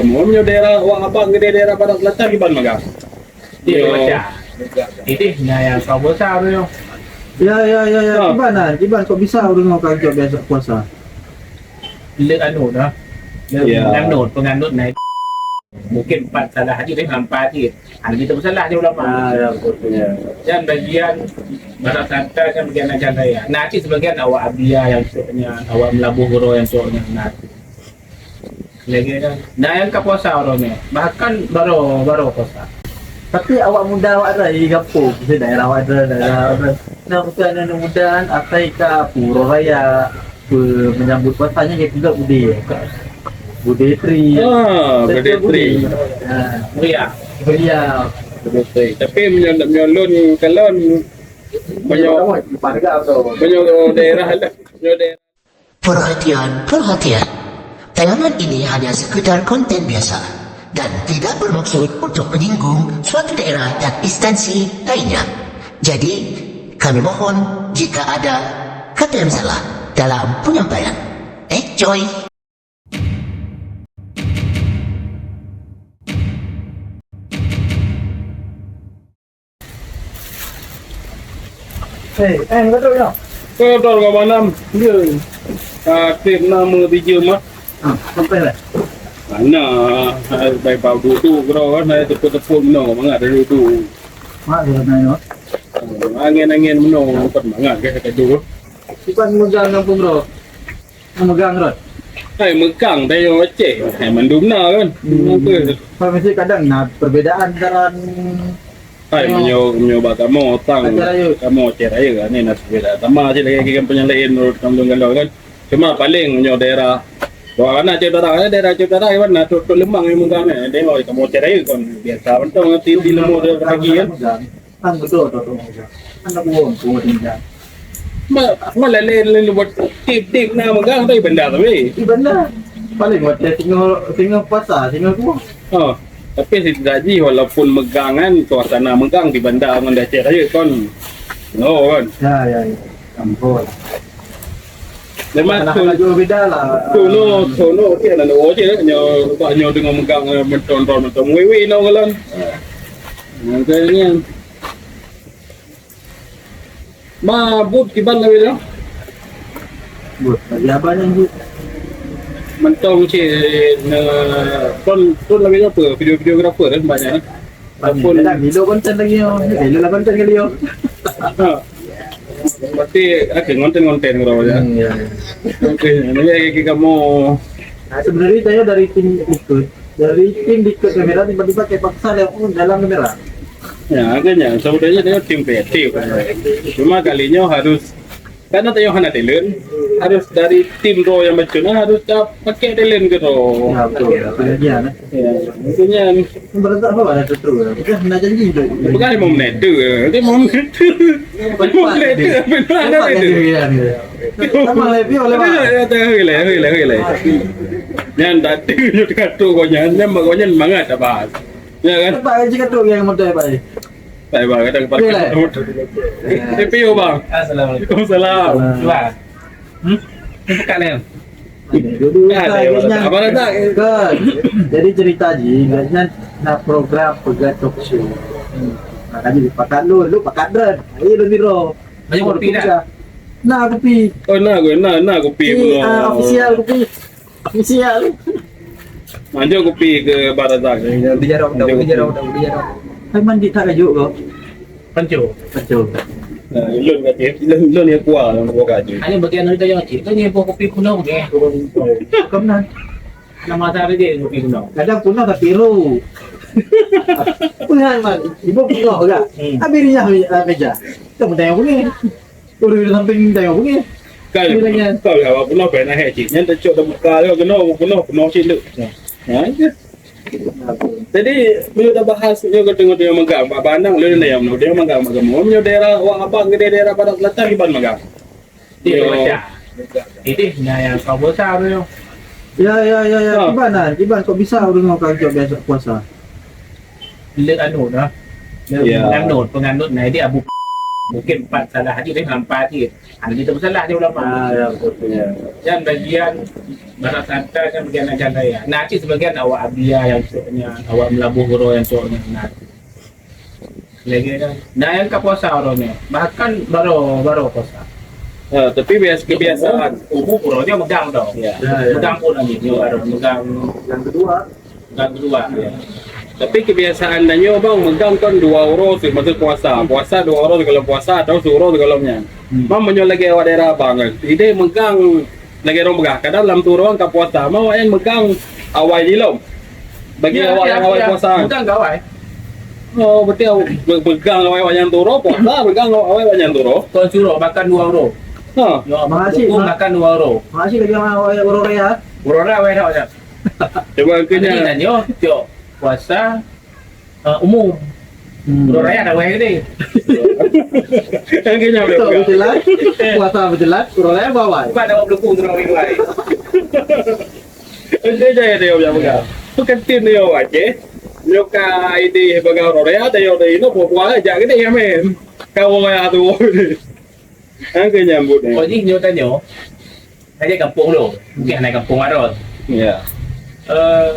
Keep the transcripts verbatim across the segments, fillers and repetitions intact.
Meunyoe daerah awak abang, daerah Barat Selatan, kiban magang? Di Yo. Indonesia. Ini nah yang kau besar tu. Ya, ya, ya, ya. Ha. Kiban lah, kiban kok bisa ureueng kau kagak biasa puasa? Lek anu dah. Lek Ya. Penganut, penganut naik. Mungkin empat salah hadis, eh, empat hadis. Ada kita bersalah di ulama. Ah, ya, betul. Ya. Dan bagian Barat Selatan kan bagian Aceh Raya. Nah, cik sebagian awak Abia yang coknya, awak Melabuh Goro yang coknya. Nah, lagi kan. Nah, yang ka puasa orang ni. Bahkan baru, baru puasa. Tapi awak muda awak tu di kampung, di daerah awak tu, daerah awak tu. Nah, bukan anak muda kan, asai ka Puro Raya. Pe-, menyambut puasanya dia juga Bude. Bude Tri. Ah, Betul Bude Tri. Bude. Ha. Meriah. Meriah. Bude Tri. Tapi menyang, menyang lôn kalon, menyang, Dia orang di Parga tu. Menyang daerah lah. Menyang daerah. Perhatian, perhatian. Tayangan ini hanya sekedar konten biasa dan tidak bermaksud untuk menyinggung suatu daerah dan instansi lainnya. Jadi, kami mohon jika ada kata yang salah dalam penyampaian. Enjoy! Eh, eh, betul ya? Betul, kawan nam. Ya. Ah, trip nama bijeu mah. Ah, sampai lah. Mana, ah, bai bau dudu kira kan, hai tepuk-tepuk meno, mangat dudu. Mak dia naik, no? Ah, angin-angin meno, bukan mangat ke, kata dulu. Bukan megang kampung, bro. Memegang rot. Hai, megang tayo Aceh. Hai, mandum na kan. Hmm. Apa? Kalau mesti kadang na perbedaan antara Hai, Tengok. Meunyoe, meunyoe bak kamoe, tang, Aceh Raya. Kamoe Aceh Raya, ni na perbedaan. Sama aja lagi kampung yang lain menurut kampung galau kan. Cuma paling meunyoe daerah, wah, na Aceh Utara, eh, daerah Aceh Utara kan, na tok, tok lemang yang megang ni. Tengok kamoe Aceh Raya kan. Biasa mantong di, di lemo dia pagi kan. Kan betul tu, tu. Kan nak buang, buang tinggal. Ma-, malah lain, lain buat tip-tip na megang tapi benda tu, weh. Di benda. Paling buat dia singa, singa puasa, singa kuah. Oh, tapi setidaknya walaupun megang kan, suasana megang di benda ngon di Aceh Raya kan. No kan. Ya, ya, ya. Ampun. Memang Anak tu, laju beda lah. Sono, sono, okey lah, nak je, nyo, bak nyo tengok megang, eh, mentong-tong, mentong. Wei-wei, no, galon. Makanya. Ma, but kiban lawét nyoe? But, lagi abang yang but. Mentong cit, ne, kon, kon lawét nyoe apa? Video-videographer kan banyak, eh? Banyak. Ataupun kadang video konten lagi, oh. Eh, lelah konten kali, oh. Ha. Berarti ada konten-konten kalau ya. Hmm, ya, ya. Okey, ini lagi kamu. Nah, sebenarnya saya dari tim ikut. Dari tim dikit kamera tiba-tiba kayak paksa lewat dalam kamera. Ya, makanya sebenarnya dia tim kreatif. Cuma kalinya harus, karena tayong hana talent, harus dari tim ro yang macam mana harus dah pakai talent ke ro. Ya, betul. Pengajian, eh. Ya, makanya Berarti apa ada tu? Bukan nak janji tu. Bukan lima menit tu. Dia lima menit tu. Lima menit tu. Benar ada tu. Sama lebih oleh mana? Hui lah, hui lah, hui lah. Nyan tadi nyoe teuka tu kau nyan, nyan bak kau nyan mangat dah bahas. Ya kan? Tempat yang cakap tu yang motor apa ni? Tak, bang, kata kepala. Okey lah. Tapi yo, bang. Assalamualaikum. Waalaikumsalam. Bang. Hmm? Bukan ya? Dulu Ada tak, ya, ingat. Abang datang. Kan. Jadi cerita ji, ingatnya nak program pegat talk show. Hmm. Nah, kan jadi pakat lu, lu pakat dran. Ayo lu biro. Banyak kopi dah? Nah, kopi. Oh, nah, gue, nah, nah, kopi. Kopi, ah, official kopi. Official. Manjur kopi ke Barazak. Di jarak dah, di jarak dah, di jarak. Hai mandi tak kajuk kau? Pancu. Pancu. Nah, lun kat dia, lun, lun yang kuah, yang kuah kat dia. Hanya bagian tu yang cik, tu ni buah kopi kuno ke? Kau mana? Nama saya dia kopi kuno. Kadang kuno tapi ru. Pehan man, ibu kuno juga. Hmm. Habis dia, ah, meja. Kita mau tanya apa ni? Ureueng di samping tayong ni. Kan, kau ya, awak peunoh payah nahek cit. Nyan tacok dah buka tu, keunoe, keunoe, keunoe cit tu. Ya. Ha, ya. Jadi, bila dah bahas, nyoe kata ngon dia megang, bak Banang, lé nyan, dia megang, megang. Nyoe daerah, awak abang ke daerah Barat Selatan, kiban megang. Di Yo. Indonesia. Ini, nah, yang kau besar tu. Ya, ya, ya, ya. Ha. Kiban lah, kiban kok bisa ureueng kau kagak biasa puasa? Lek anu dah. Lek Ya. Penganut, penganut nah, jadi abu. Mungkin empat salah hadis, eh, empat hadis. Ada kita bersalah di ulama. Ah, ya, betul, ya. Dan bagian barat santai dan bagian akan raya. Nah, cik sebagian awak Abia yang cok nyan, awak Melabuh Goro yang cok nyan. Nah, lagi ada. Nah, yang ka puasa orang ni. Bahkan baru, baru puasa. Ha, tapi bias-, kebiasaan. Umum, umum orang ni megang tau. Ya. Ya, ya. Megang pun lagi. Dia baru megang. Yang kedua, dan keluar. Ya. Tapi kebiasaan tanyoe bang megang kan dua uroe masa puasa. Puasa dua uroe sigohlom puasa atau siuroe sigohlom nyan. Hmm. Bang meunyoe lagèe awak daerah abang kan, ideh megang lagèe ureueng peugah. Kadang lam siuroe ka puasa, ma awak nyan megang awai jilom. Bagi awak yang awai puasa. Megang ke awai? Oh, berarti awak megang awai awak nyan siuroe puasa, megang awai awak nyan siuroe. Kon siuroe makan dua uroe. Ha. Ya, makasih, makan dua uroe. Makasih lagi sama awai uroe raya. Uroe raya awai dah. Cuba kena. Jadi tanyoe, tiok puasa, eh, umum. Hmm. Uroe raya dah wai gede. Kena. Betul, betul lah. Puasa betul lah, uroe raya bawai. Bukan ada belukung tu orang lain. Ente jaya dia yang pegang. Tu kantin dia orang Aceh. Nyoka ide pegang uroe raya, ada yang ada ino, buah-buah aja gede ya men. Kau raya tu. Angke nyambut ni. Oh, jih nyoe tanyoe. Saja kampung dulu. Mungkin hana kampung baru. Ya. Eh,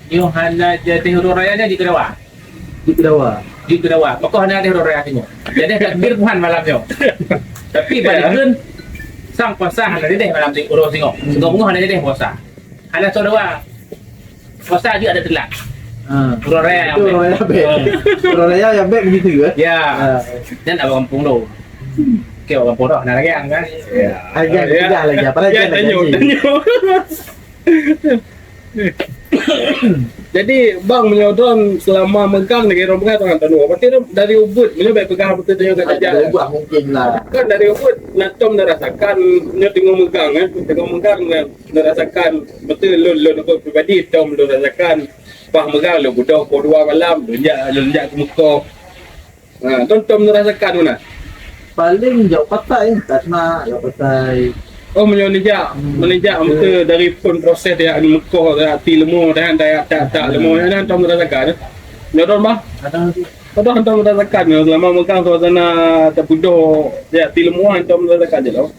nyoe hana jadi uroe raya jadi kedawa. Di kedawa. Di kedawa. Pokok hana ada uroe raya nyoe. Jadi takbir Tuhan malam nyoe. Tapi balik pun sang puasa hana jadi malam di uroe singoh. Singoh bungoh hana jadi puasa. Hana soe dua. Puasa juga ada telat. Ha. Uroe raya. Itu uroe raya bek. Ha. Uroe raya yang bek begitu, eh? Ya. Ha. Dan abang kampung tu. Okey, abang kampung tu, nah lagi kan? Ya. Lagi, ya, lagi, apa lagi? Ya, lagi, tanya, lagi. Tanya. Jadi, bang, meunyoe droen selama megang lagi ureueng peugah tangan tanoh. Berarti dari Ubud, meunyoe baik peugah betul tanya kata. Dari Ubud mungkin lah. Kan dari Ubud, nah tom dah rasakan, nyoe tengok megang, eh. Tengok megang, eh. Lôn rasakan, beutôi lôn, lôn aku pribadi, tom lôn rasakan, bah meugah lôn beudôh poh dua malam, lôn jak, lôn jak keu meukoh. Ha, tom, tom lôn rasakan meunan. Paling jak patai, tak nak jak patai. Oh, meunyoe neujak, hmm, meunyoe neujak, beutôi dari phôn proses jak meukoh, jak ti leumo, dan jak tak, tak leumo, nyan tom lôn rasakan. Nyoe tom bah? Ada. Padahal tom lôn rasakan, selama megang suasana tabeudôh, jak ti leumo, tom lôn rasakan je lah.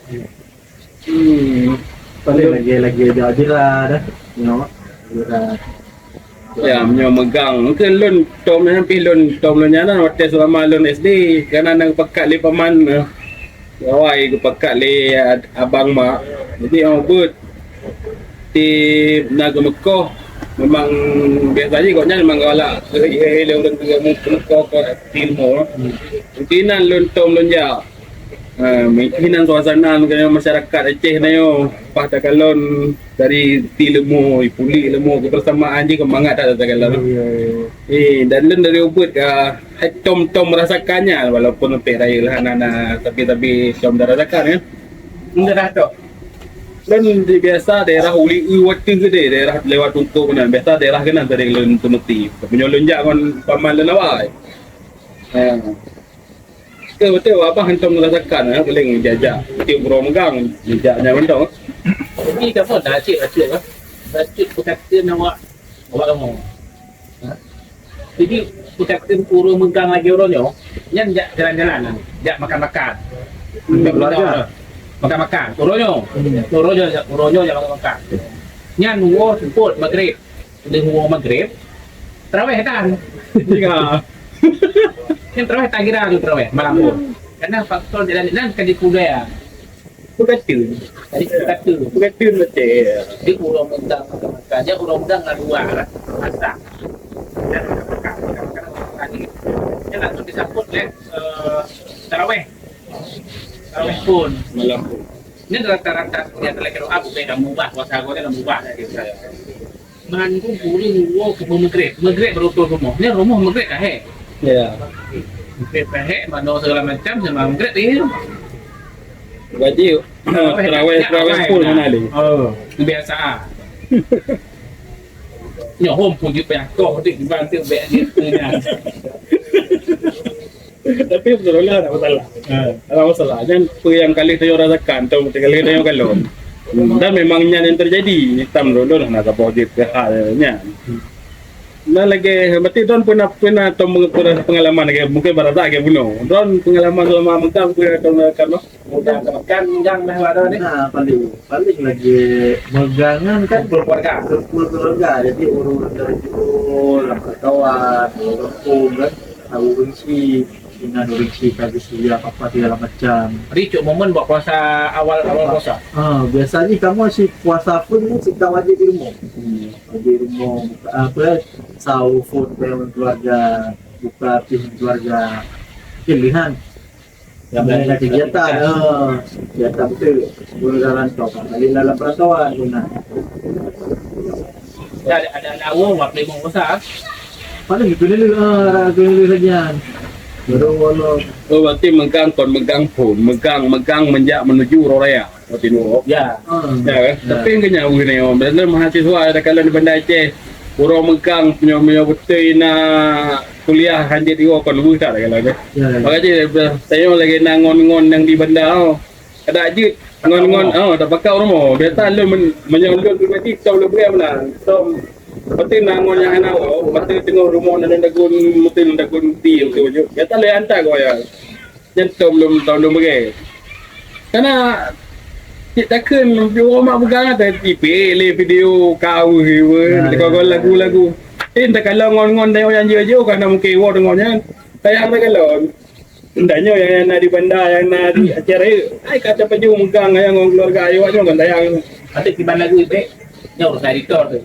Hmm. Paling lagi, lagi agak jera dah. Tengok. Jera. Ya, meunyoe megang. Mungkin lôn tom nyan pih lôn tom lôn nyan watèe selama lôn S D, kan na geupakat lé paman, eh, awai geupakat lé ad-, abang mak. Jadi, oh, buet. Ti na geumeukoh, memang biasa jih gobnyan memang galak. Eh, eh, eh, lôn geumeukoh ke ti leumo. Mungkin nan lôn tom lôn jak. Ha, mungkin nan suasana mungkin masyarakat Aceh na yo, paih takalon dari ti leumo, pulik leumo, kebersamaan jih keumangat that takalon. Iya, iya. Eh, dan lôn dari Ubud ka hai tom-tom merasakannya, walaupun pih raya lah hana, tapi, tapi tom dah rasakan kan. Enggak dah tu. Lôn di biasa daerah Uli U watèe gede, daerah lewat Tungkok keunan. Biasa daerah keunan tadi lôn teumeuti. Tapi nyoe lôn jak ngon paman lôn awai. Ha. Betul, betul. Abah hantom merasakan, eh, paling jajak. Tiup uroe megang, jajak nyan mantong. Jadi, kamu dah cit, dah cit, eh? Dah cit peukateun awak, awak kamu. Ha? Jadi, peukateun uroe megang lagi uroe nyoe, nyan jak jalan-jalan, jak makan-makan. Hmm. Jak keluarga. Makan-makan. Uroe nyoe. Hmm. Uroe nyoe, uroe nyoe jak makan-makan. Nyan woe seupôt maghrib. Lheueh woe maghrib, taraweh tan. Iya. Kan taraweh tak kira tu taraweh malam tu. Karena faktor jalan nan kan di Pudaya. Pukati. Tadi pukati. Pukati betul. Di uroe megang, makan-makan. Dia uroe megang ngon luwa lah. Masak. Dan makan-makan. Dia langsung disambut oleh, eh, taraweh. Taraweh pun. Malam pun. Ini rata-rata setiap lagi doa bukan dah mubah, puasa gua dah mubah dah dia. Mandum ureueng woe keu maghrib. Maghrib baru troh rumoh. Nyan rumoh maghrib dah hek. Ya. Maghrib dah hek, manoe segala macam sama maghrib dia. Wajib. Tarawih, tarawih full mana ni? Oh, kebiasaan. Nyoe hom pun jeuet payah koh dik dibantu bek dia. Tapi betul lah, tak masalah. Ha. Tak masalah. Nyan peue nyang ka lheueh tanyoe rasakan, atau ka lheueh tanyoe kalon. Hmm. Dan memang nyan nyang terjadi. Hitam lôn hana saboh jeuet keu hal nyan. Hmm. Nah, lagèe berarti droen pernah, pernah tom pengalaman lagèe mungkin barada lagèe bunoe. Droen pengalaman selama megang pernah tom kan. Megang, megang dah ada ni. Nah, paling, paling lagi megangan kan kumpul keluarga. Kumpul keluarga. Jadi urus dari juru, orang kawan, orang kampung kan. Tahu urus si dengan urus si kali suya apa segala macam. Jadi cuk momen buat puasa awal, awal puasa. Ah, biasanya kamu si puasa pun ni kita wajib di rumah. Hmm. Wajib di rumah, apa, sahur pun dengan keluarga, buka pun keluarga. Pilihan. Yang ada kegiatan, ah, kegiatan betul. Guru dalam tau, kali dalam perantauan guna. Ya, ada, ada, ada awak buat lima besar. Paling itu dulu, ah, itu dulu saja. Baru walau. Oh, berarti megang kon megang phôn, megang, megang menjak menuju uroe raya. Berarti dua. Ya. Ah. Ya, kan? Ya. Tapi enggak nyawa ni, oh. Biasanya mahasiswa ada kala di Banda Aceh, uroe megang, punya, punya betul na kuliah hanjeuet iwoe kon weueh that kala tu. Ya, ya. Makanya saya lagi na ngon-ngon yang di Banda, oh. Ada jeuet ngon-ngon, oh, tak pakak rumoh. Biasa lôn men-, meunyoe lôn pribadi, tom lôn peugah meunan. Tom, pasti na ngon nyang hana, oh, pasti teungoh rumoh na dagun, mesti dagun ti, mesti baju. Biasa lôn hantar ke wayang. Nyan tom lôn, tom lôn peugah. Karena cit takheun, jeuet mak peugah, tapi ipek lé video kau, ya, ya, lagu-lagu. Eh, tak kalau ngon-ngon tengok yang jauh-jauh, karena mungkin iwoe deungon nyan. Sayang tak kalau. Ndak nyoe nyang na di Banda, nyang na di Aceh Raya. Ai ka tapaju megang nyang ngon keluarga ayah awak nyoe kan sayang. Ada kiban lagu ipek. Nyoe urusan editor tu.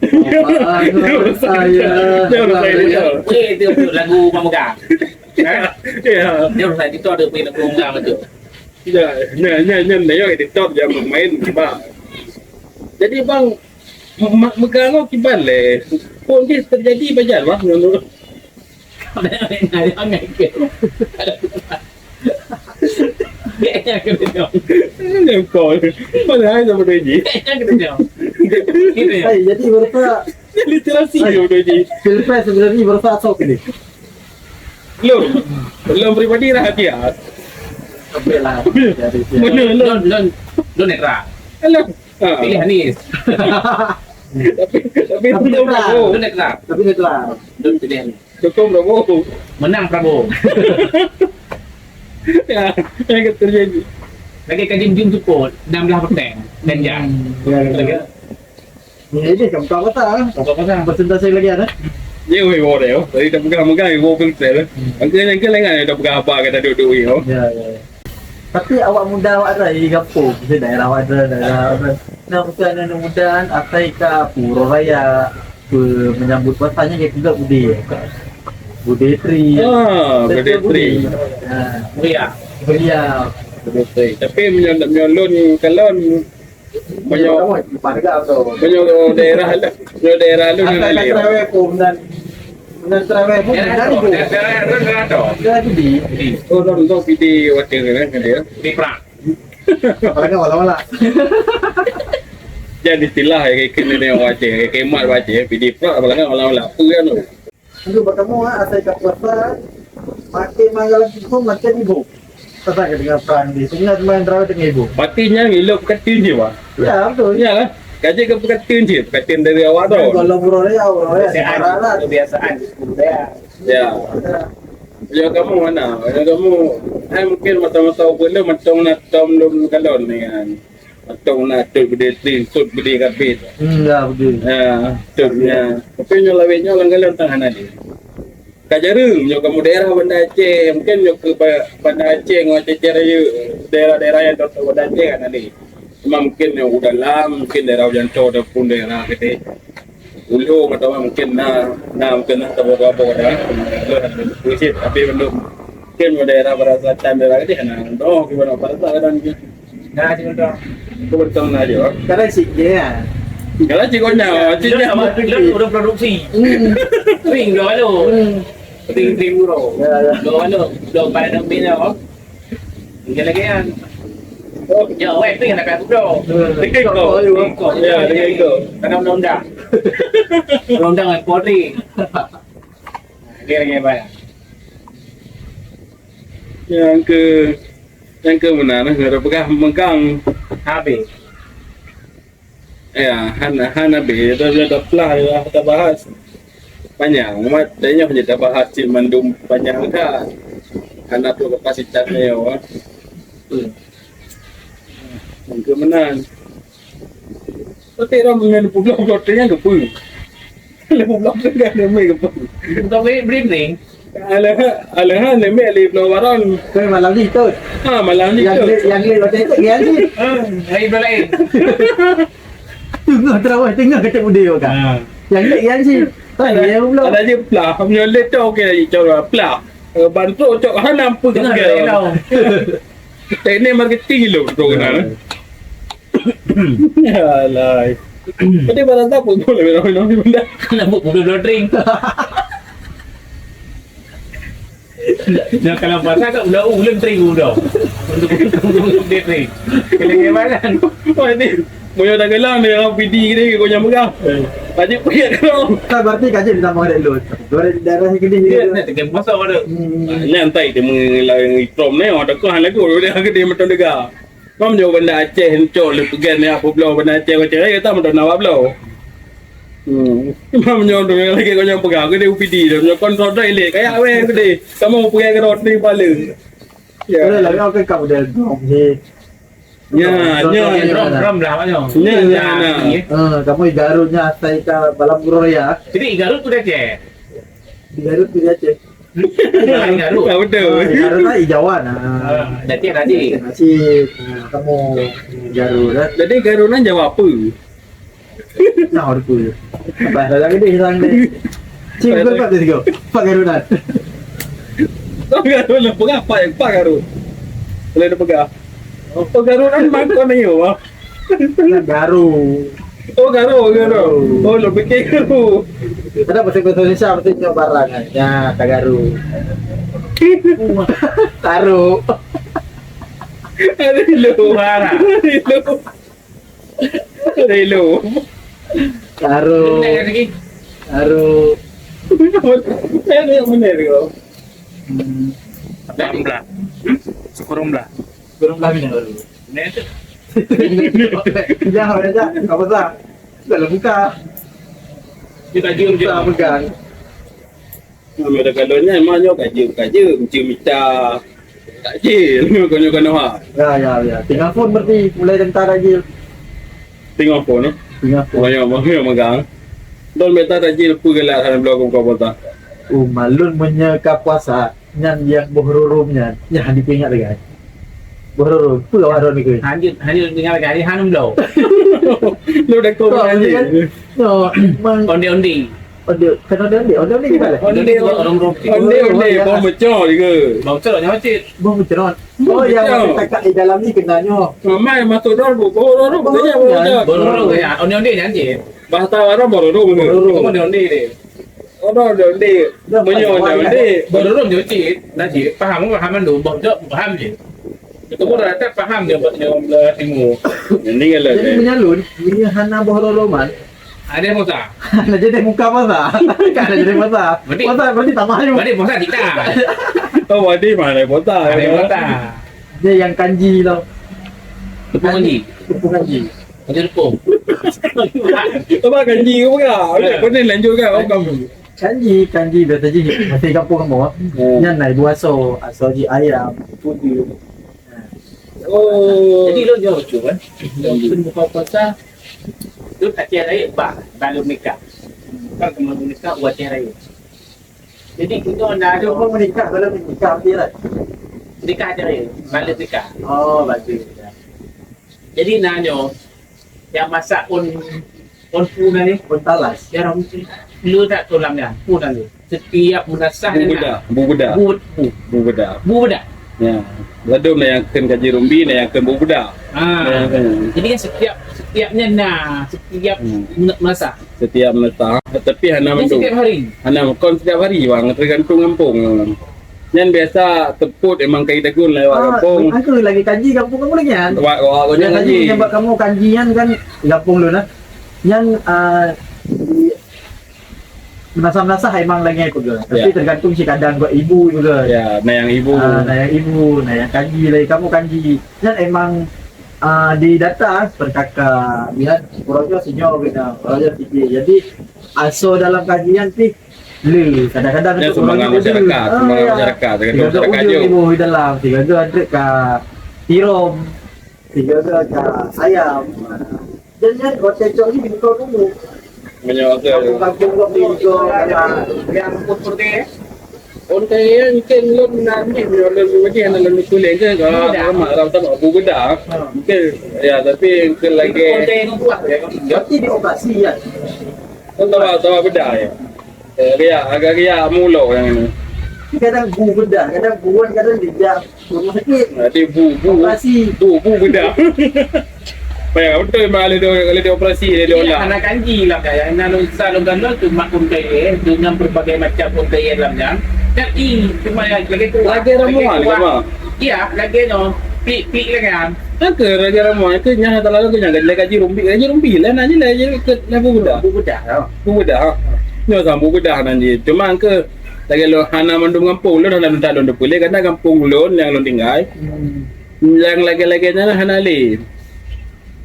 Ah, nyoe urusan editor. Nyoe urusan editor. Weh, tu lagu pemegang. Ha? Ya. Nyoe urusan editor tu, pergi nak pemegang tu. Ya, nyan, nyan, nyan, nyan, editor jangan main kiban. Jadi bang, ma-, megang kiban leh. Pun dia terjadi bajan bang. Kayaknya kena jawab. Kayaknya kena jawab. Mana ada benda ni? Kayaknya kena jawab. Gitu ya? Hai, jadi berapa? Literasi dia benda ni. Pilpres sebenarnya berapa asal ni? Belum. Belum pribadi rahasia. Sampai lah. Jadi, Mana lon? Lon, lon, lon netral. Alah. Ha. Pilih Anies. Tapi, tapi Tapi belum netral. Prabowo. Lon netral. Tapi netral. Lon pilih Anies. Sokong Prabowo. Menang Prabowo. Ya, yang akan terjadi. Lagi kaji jum cukup enam belas persen Ganjar. Hmm. Ya, ya. Lagi. Ini kamu tahu kata, ah? Tahu kata. Persentase lagi ada? Dia weh boleh, oh. Tadi dah pegang-pegang, ibu persen. Hmm. Angka yang ke lengan dah pegang apa kata duduk-duduk ni, oh. Ya, ya. Tapi awak muda awak tu di kampung, di daerah awak tu, daerah awak tu. Nah, bukan anak muda kan, asai ka pura raya, pe-, menyambut puasanya kayak juga Bude. Bude Tri. Ah, Bude Tri. Tri. Ha. Meriah. Meriah. Bude Tri. Tapi menyambut, menyambut kalon, menyambut, menyambut daerah, menyambut daerah lu. Asai nak terawih pun dan, nak terawih pun dan tu. Daerah, daerah, daerah tu. Daerah tu di. Di. Oh, tu, tu, di waktu ni, kan, dia. Di Prang. Apalagi wala-wala. Jadi istilah ya, kayak kena dengan wajah, kayak kemat wajah, video vlog, apalagi wala-wala. Apa kan tu? Untuk bertemu, ah, asai ka puasa, makin mangga lagi pun, makin ibu. Pasal ke dengan perang di, tengah main terawih tengah ibu. Berarti nyan ilok kata je, Pak. Ya, betul. Ya, kan? Kaji ke perkataan je, perkataan dari awak tu. Kalau burung raya, burung raya, Kebiasaan, sekarang lah. Kebiasaan budaya. Ya. Ya. Ya, kamu mana? Ya, kamu, hai, mungkin mata-mata belum, macam nak tom lum kalon ni kan. Macam nak tut gede, tut gede kabit. Hmm, ya, betul. Ya, tutnya. Tapi nyoe lawet nyoe orang kalon tangan ada. Ka jareueng nyoe kamoe daerah Banda Aceh, mungkin nyoe keu ba-, Banda Aceh ngon Aceh Raya, daerah-daerah nyang teuntèe Banda Aceh kan ade. Cuma mungkin nyoe u dalam, mungkin daerah u Jancok ataupun daerah Keudè. U Lhok atawa mungkin na, na mungkin na tabô-tabô dah. Tapi belum. Mungkin nyoe daerah Barat Selatan, daerah Keudè na. Oh, gimana Barat Selatan ni? Nah, cik Guntur. Aku betul nak aja. Kadang cik je ya. Kalau cik kau nyawa, cik Lon nyawa. Sama, Lon udah produksi. Hmm. Ring dua balu. Hmm. Ring, ring bro. Ya, ya. Dua balu. Dua pada nak bina, oh. Tinggal lagi kan. Oh. Ya, weh, tu yang nak aku, bro. Hmm. Tiga ekor. Tiga ekor. Ya, tiga ekor. Karena undang-undang. Undang-undang Polri. Dia lagi bayar. Yang ke, yang ke mana, nah, dah peugah megang. Habis. Ya, han, han habis. Dah, dah, dah pelah, dah, dah bahas. Panyang, mat, tanyoe hana tabahas cit mandum panyang that. Hana tu kapasitas nyoe. Hmm. Mungkin meunan. Tapi orang mengenai publoe-publoe tu yang gepeue. Publoe tu kan dia main gepeue. Untuk beri, beri, beri. Alah, alah, dia main lagi publoe baron. Kan malam ni tu. Ha, malam ni tu. Yang dia, yang dia macam tu, yang ni. Ha, lain publoe lain. Tengah terawih, tengah kata udah kan. Ha. Yang dia, yang si. Kan dia publoe. Ada je plah. Punya laptop okey lagi, cara plah. Eh, bantu cok hana apa. Tengah kata dia. Teknik marketing lo tu kenal. Alah. Tadi barang tak pun boleh minum minum benda. Nak buat mobil drink. Nah, kalau puasa kat udah ulun drink udah. Untuk untuk drink. Kena kemalan. Wah ni. Moyo dah gelang dia orang P D ni ke kau nyam pegang. Tadi pergi ke kau. Tak berarti kaji ditambah dari lu. Dari darah gede. Dia nak tekan puasa pada. Hmm. Nyan tai dia mengelang ikram ni, orang takut hang lagu dia gede macam dega. Mam nyoe Banda Aceh encok le peugah ni apa bloe Banda Aceh kau cerai kata meunan awak bloe. Hmm. Mam nyoe tu lagi kau nyang peugah gede U P D dah nyoe kontrol dah ilik kayak weh gede. Kamu peugah ke rot ni pala. Ya. Boleh lah kau ke kau dah dong ni. Ya, ya. Rom rom lah banyak. Ya, ya, ya. Ah, kamu igarut nya asai ka balam guru ya. Jadi igarut tu dah cek. Igarut tu dah cek. Igarut. Ah, betul. Ah, igarut lah ijawan. Ah, dah cek tadi. Nasib. Ah, kamu igarut dah. Jadi igarut nan jawab apa? Nah, ada pun. Apa dah lagi deh hilang deh. Cik, bukan Pak tadi kau. Pak Garunan. Pak Garunan pegang, Pak yang Pak Garu. Boleh dia pegang. Oh, Garunan makan ni, wah. Garu. Oh, Garu, Garu. Oh, lo fikir Garu. Ada bahasa bahasa Indonesia mesti nyob barang kan. Ya, tak Garu. Taruh. Ada lo. Barang. Ada lo. Relo. Taruh. Benar lagi. Taruh. Saya yang benar ke? Hmm. Lapan belas. Sekurang belas. Sekurang belas minit baru. Benar tu. Jangan, jangan. Apa sah? Dalam muka. Kita jom je. Muka pegang. Nah, meuda kalon nyan, mak nyoe ka jeuem, ka jeuem, jeuem mita. Tak jeuem, nyoe keunoe-keunoe ha. Ya, ya, ya. Tinggal phone berarti mulai tentara jil. Tinggal phone, eh? Tinggal phone. Banyak, banyak megang. Don beta tak jil, peue galak hana bloe buka puasa. Oh, malun meunyoe ka puasa, nyan nyang boh roro nyan, nyan dipeuingat lagi. Boh roro, peue awak ron ikeu? Hanjeuet, hanjeuet ingat lagi, hanjeuet bloe. Lu dah kau hanjeuet. No, mang onde-onde. Onde, kan onde-onde, onde-onde gimana? Onde, onde, onde, onde, ya. Bau mecah juga. Bau mecah nyawa cit. Bau mecah. Oh, yang mecah. Masih takat di dalam ni kena nyoh. Ramai masuk dalam tu. Oh, dalam tu. Banyak, banyak. Bororo ya, onde-onde nyan cit. Bahasa orang bororo. Bororo. Onde-onde deh. Oh, onde-onde. Dah, banyak onde-onde. Bororo nyawa cit. Nah, cit. Paham, paham tu. Bau mecah, paham cit. Itu pun rata paham dia buat nyawa belah timur. Ini kalau jadi menyalun, ini hana bororo man. Ada masa. Nak jadi muka masa. Kan ada jadi masa. Berarti masa berarti tambah ayu. Berarti masa kita. Oh, berarti mana masa? Ada masa. Dia yang kanji tau. Tepung kanji. Tepung kanji. Kanji tepung. Apa kanji ke apa? Ya. Kau ni lanjut kan? Kanji. Kanji, kanji biasa je. Masih kampung kamu. Hmm. Yang naik dua so, asal ji ayam, pudu. Oh. Jadi lo jauh tu kan. Lo pun buka puasa. Lôn até raya bah, bah lôn nikah. Kan keuneuk nikah u até raya. Jadi, keunoe na. Cuma menikah, kalau menikah até raya. Nikah até raya, bah lôn nikah. Oh, bagus. Jadi, na nyoe, nyang masak ôn, ôn peue nan nyoe? Ôn talas. Ya, orang mesti. Lu tak tulang ya, peue nan nyoe? Setiap meunasah bu bedah, bu bedah. Bu, bu. Bu bedah. Bu bedah. Ya. Ladom na nyang kheun kaji rumbi, na nyang kheun bu bedah. Ha. Ya, ya. Jadi kan setiap, setiap nyan na, setiap hmm. Meunasah. Setiap meunasah. Tapi hana mandum. Setiap hari. Hana kon setiap hari bang, tergantung kampung. Nyan biasa teupot emang kai dagun lewat ah, kampung. Aku lagi kaji kampung kamu lagi kan? Wak wak nyan kaji. Menyebab kamu kaji nyan kan kampung lu nah. Nyan ah, meunasah-meunasah emang lagi peugah. Tapi ya. Tergantung si kadang buat ibu juga. Ya, na nyang ibu. Ah, na nyang ibu, na nyang kanji lagi. Kamu kanji. Nyan emang Ah, di data, seperti kakak lihat, uroe nyoe sinyoe keunan, uroe nyoe sijih. Jadi, asoe dalam kaji nyan pih le, kadang-kadang Nyan tu sumbangan uroe nyoe masyarakat, ada. Sumbangan Ah, ya. masyarakat, tergantung Tiga masyarakat ujung juga. Timbul di dalam, tiga ada ka tirom, tiga ada ka ayam. Dan nyan hotel cok ni buka dulu. Meunyoe ke Kampung-kampung kok ni juga ada yang pun seperti Onte mungkin lôn na mungkin lôn mungkin hana lôn tuléh ke, kalau Bubedah. Lama ram sama Bubedah. Ha. Mungkin, ya, tapi ke lagi Onte itu kuat ya. Berarti dioperasi ya. Kan tawa, tawa bedah ya. Eh, riak, agak riak mulo yang ini. Kadang bu bedah, kadang buan, kadang dijak rumah sakit. Nanti bu, bu. Operasi. Bu, bu bedah. Payah betul memang kalau dia, kalau dia operasi, dia Iya, diolah. Hana kanji lah, kayak yang nanu sa lom kan tu mak pun kaya, dengan berbagai macam pun kaya dalam nyan. Tapi cuma yang lagi kuat, Lagi ramuan, lagi kuat. Cuma. Iya, lagi no, pik-pik lagi kan. Kan ke lagi ramuan, ke nyan tak lalu ke nyan, lagi kaji rumpi, kaji rumpi lah, nak je lah, je ke, nak bu bedah. Bu bedah, ya. Bu bedah, ha. Nyo sang bu bedah nan je. Cuma ke, lagi lo hana mandum gampông, lo hana minta lo dipulih, karena gampông lo yang lo tinggai. Hmm. Yang lagi-lagi nyan hana le.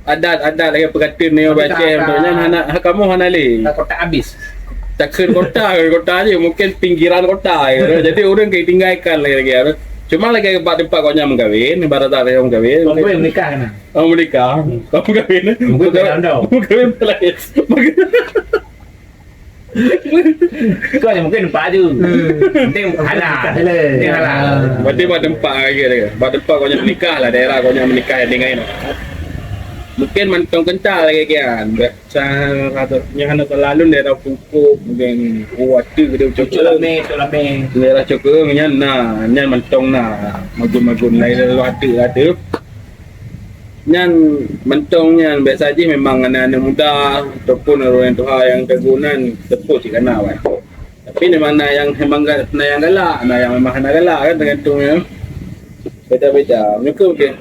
Adat-adat lagèe peukateun nyoe Tapi bacem tak tu nyan ada. Hana, ha, kamoe hana lé. Tak kotak habis. Takheun kota, kota je, mungkin pinggiran kota je. Jadi ureueng ka tinggalkan lagèe-lagèe. Cuma lagèe bak teumpat kok nyan meukawen, ibarat tak meukawen. Kok boleh menikah kan? Oh, menikah. Hmm. Kok meukawen? Mungkin Meukawen, tak tahu. Meukawen pelayan. Kau ni mungkin nampak tu. Hmm. Penting halal. Penting halal. Ah. Berarti bak teumpat lagi dia. Bak teumpat kau nyan menikah lah, daerah kau nyan menikah yang tinggal ni. Mungkin mantong kental lagi kian. Biasa kata, nyan hana terlalu daerah Pukuk, mungkin Kuwati ke dia Cocok Lame, Cocok Lame. Daerah Cokong nyan nah, nyan mantong nah. Magun-magun lain lalu ada lah tu. Nyan mantong nyan biasa jih memang aneuk-aneuk muda ataupun ureueng tuha nyang teungku nan teupeu cit kana wai. Tapi memang na nyang memang ga-, na nyang galak, na nyang memang hana galak kan tergantung ya. Beda-beda. Mungkin, mungkin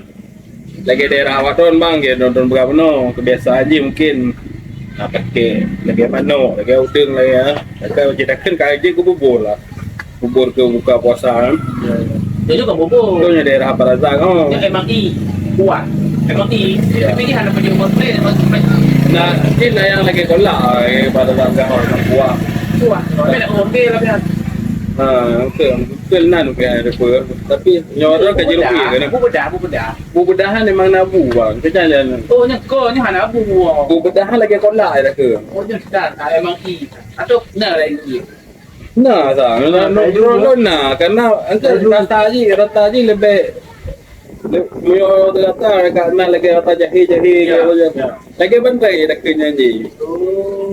lagi daerah awak ton bang ke nonton beurapa no kebiasaan jih mungkin. Nah, pakai lagi manok, lagi udeng lagi ya. Pakai cit takheun ka jih ku bubur lah. Bubur ke buka puasa kan. Ya, ya. Dia juga bubur. Itu yang daerah Barazak oh. Dia M R T. Kuah. M R T. Ya. Tapi dia hana punya motor, dia masuk. Nah, mungkin ada yang lagi kolak eh, Barazak kan orang kuah. Kuah. Tapi nak motor lah kan. Ha, okey. Betul nan okey ada apa. Tapi nyorak ke jeruk kan. Bu bedah, bu bedah. Bu bedahan memang nabu bang. Kejalan. Oh, ni kau ni hana bu. Bu bedahan lagi kolak ada ke? Oh, ni dah M R T. Atau na lagi. Nah, sa, nah, nah, nah, nah, nah, karena angka rata ji, rata ji lebih, le-, muyuh tu rata, karena lagi rata jahe-jahe, ya, ya. Lagi bantai dah kena nyanyi.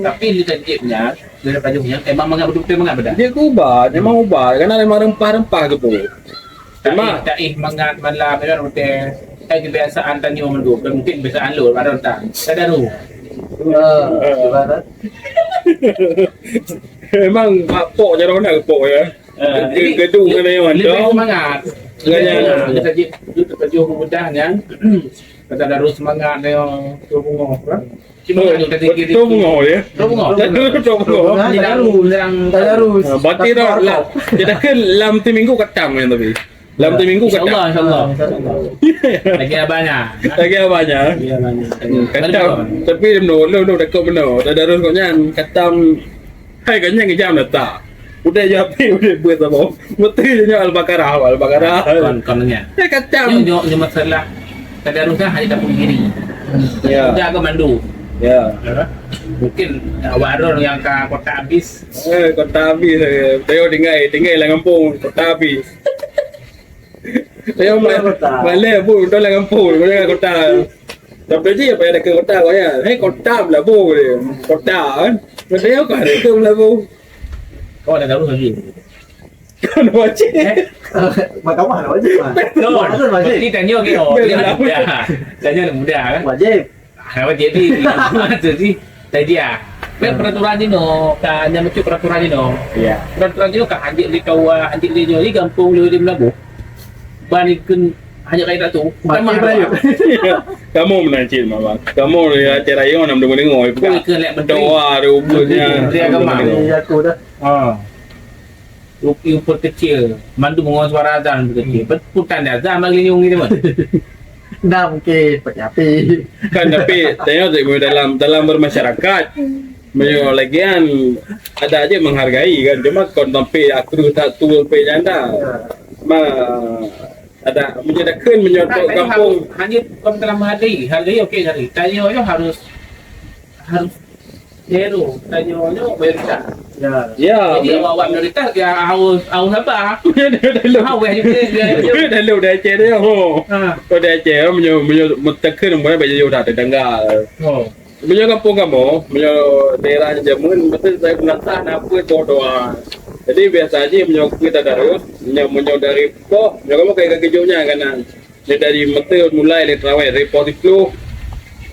Tapi ni tajibnya, dia tajibnya, emang mangat betul-betul mangat bedah. Dia ke ubat, emang ubat, karena memang rempah-rempah ke pun. Cuma taih, taih mangat malam, ya, udah. Kan kebiasaan tanyoe mandum, mungkin kebiasaan lu, baru tak. Sadar lu. Ah, ibarat. Memang mak pok jaroe na pok ya. Ah, jadi, gaduh kena yang lebih semangat. Lebih semangat. Kita tajih, kita tajih mudah kan. Kata darus semangat ni, tu bunga, kan? Cuma tu tadi kiri. Tu bunga ya. Tu bunga. Tu bunga. Tadarus, tadarus. Ah, berarti dah lah. Kita kan lam tu minggu katam kan tapi. Lam tu minggu katam. InsyaAllah, insyaAllah. Lagi abahnya. Lagi abahnya. Lagi abahnya. Hmm, katam. Tapi belum, belum, belum takut benar. Tadarus kau nyan katam. Hai kan nyan kejam dah tak. Udah jadi, udah buat apa? Betul je Al-Baqarah, Al-Baqarah. Kon, konnya. Ya katam. Ini, ini, ini masalah tadarus kan hanya dapur kiri. Ya. Udah ke mandu. Ya. Ya. Mungkin warung yang ke kota habis. Eh, kota habis. Tayo tinggal, tinggal lah kampung, kota habis. Saya ma-, malam pun, dah lah kampung, dah lah kota. Tapi je apa yang ada ke kota kau ya? Hei, kota Melabu dia. Kota kan? Saya kan ada ke Melabu. Kau ada tahu lagi? Kau nak wajib? Eh? Mahkamah nak wajib lah. Betul. Betul, wajib. Berarti tanya ke kau? Betul. Dia mudah. Tanya nak mudah kan? Wajib. Hana wajib ni. Maksud ni, tadi ah. Kan peraturan ni no, kan yang macam peraturan ni no. Ya. Peraturan ni no kan anjing di kawa, anjing di nyoe, di kampung di, di Melabuh. Ban ikun hanya kaya tu. Bukan mah. Kamu menang cil mama. Kamu ya cerai yang nam dengar. Kau ikut lek menteri. Doa ada ukurnya. Menteri agama. Menteri aku dah. Ha. Rupi umput kecil, mandum ngon suara azan kecil. Hmm. Put-, putan dia azan bagi liung gitu kan. Nah, mungkin pakai api. Kan, tapi tanya tu dalam, dalam bermasyarakat. Meunyoe lagèe nyan, ada aja menghargai kan. Cuma kon sampai akreuh satu sampai janda. Ya. Ma, ada meunyoe dah kheun meunyoe tok kampung. Hanya kon dalam hari, hari okey hari. Tanya harus Zero. Tanyoe nyoe mayoritas. Ya. Ya. Jadi awak-awak minoritas ya haus, haus apa? Haus juga dia. Dah lu dah Aceh dia. Ho. Ha. Kau dah Aceh, meunyoe, meunyoe meuteukheun, meunyoe bak yoh dah tetangga. Oh. Meunyoe kampung kamoe, meunyoe daerah jameun, betul saya penasaran apa boh doa. Jadi biasa aja meunyoe kita tadarus, meunyoe, meunyoe dari poh, meunyoe kamoe kayak kejunya kan. Jadi dari mata mulai lé tarawih dari poh siploh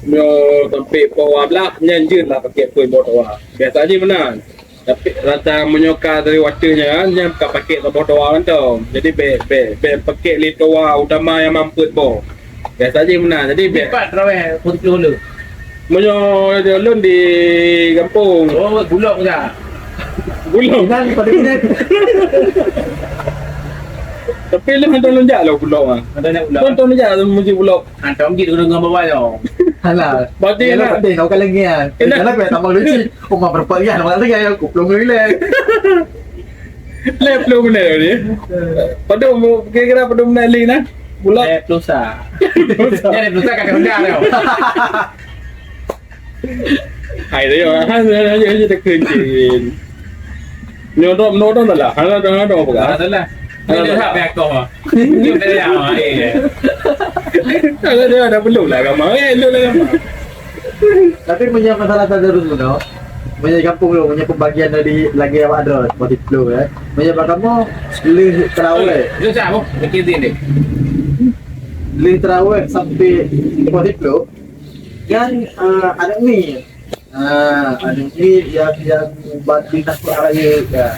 nyoe sampai poh dua belas nyan jeuet lah pakai peuet boh toa. Biasa jih meunan. Tapi rata meunyoe ka dari watèe nyan, nyan ka pakai saboh toa mantong. Jadi bèk, bèk, bèk pakai lé toa utama nyang mampat boh. Biasa jih meunan. Jadi bèk. Pat tarawih poh siploh le. Meunyoe di ulôn di gampông. Oh, Bulok ke? Bulok. Nan pada kita. Tapi lôn hantom lôn jak lah Bulok ah. Hantom jak Bulok. Hantom jak Bulok. Hantom jih deungon bawah nyoe. Alah. Berarti ya, nak. Lah, tengok kalau ngian. Eh, nak. Kalau payah tambah lucu. Oh, mah berapa ya? Nama lagi ya? Kupulung lagi leh. Leh puluh menit tadi. Padum, kira-kira padum menit lagi nah? Bulok. Leh puluh sa. Leh puluh sa. Jadi puluh sa kata rendah tau. Hai dia, ha, ha, ha, ha, ha, ha. Nyodoh, nyodoh dah lah. Hana dah, hana dah apa? Hana dah lah. Hana dah lah. Hana dah lah. Hana dah, dah belum lah agama. Eh, belum lah agama. Tapi meunyoe masalah tadarus bunoe, meunyoe di kampung tu, meunyoe pembagian dari lagèe awak droe, poh siploh, eh. Meunyoe bak kamoe, lheueh tarawih. Lheueh tarawih sampai poh siploh, kan, eh, aneuk mi. Ah, aneuk mi yang, yang ubat di takut raya, ya.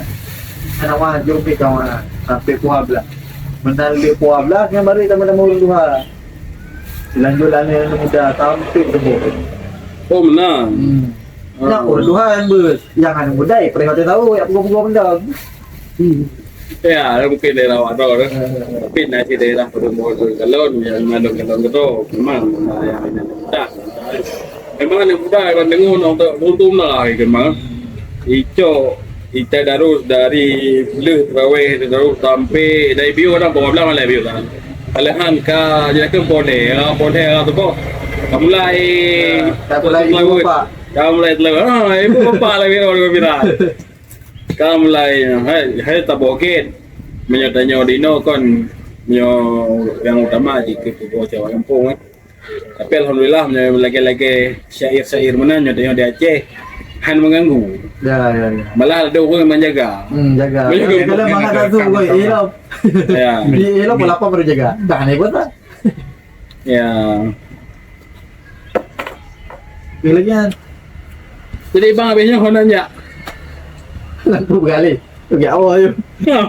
Kan awak jumpa kawan, sampai poh dua belas. Meunan lheueh poh dua belas, nyan baru sama-sama ureueng tuha. Lanjut lah aneuk muda sampai sembuh. Oh, meunan. Hmm. Ah. Nak ureueng tuha yang bus, yang aneuk muda, eh, pernah tahu, ya, pukul-pukul benda. Hmm. Ya, mungkin daerah awak droe. Eh. Tapi na cit daerah padum kalon, yang ngalon-ngalon keudroe, memang na yang dah. Memang aneuk muda, ban deungoe, untuk untung na lah, memang. Icok, ita darus dari lheueh tarawih, darus sampai dari biu kadang dua belas malam biu kan. Alahan ka jadi ke pone, ha, pone ha tu boh. Ka mulai, ah, ka mulai, ka mulai, ha, ibu bapa lagi orang bilang. Ka mulai, hai, hai taboh gét. Meunyoe tanyoe di inoe kon, meunyoe nyang utama jih keu tuboh cawang gampông, eh. Tapi alhamdulillah, meunyoe lagèe-lagèe syair-syair meunan, nyoe tanyoe di Aceh, han meuganggu. Ya, ya, ya. Malah ada ureueng manjaga. Hmm, jaga. Manjaga. Kalau mangat dah tu, eh, elok. Ya. Di elok pun lapar baru jaga. Dah ni pun tak. Ya. Okey lagi kan. Jadi bang habis nyoe hana nyak. Lampu beralih. Okey, awal je. Ya.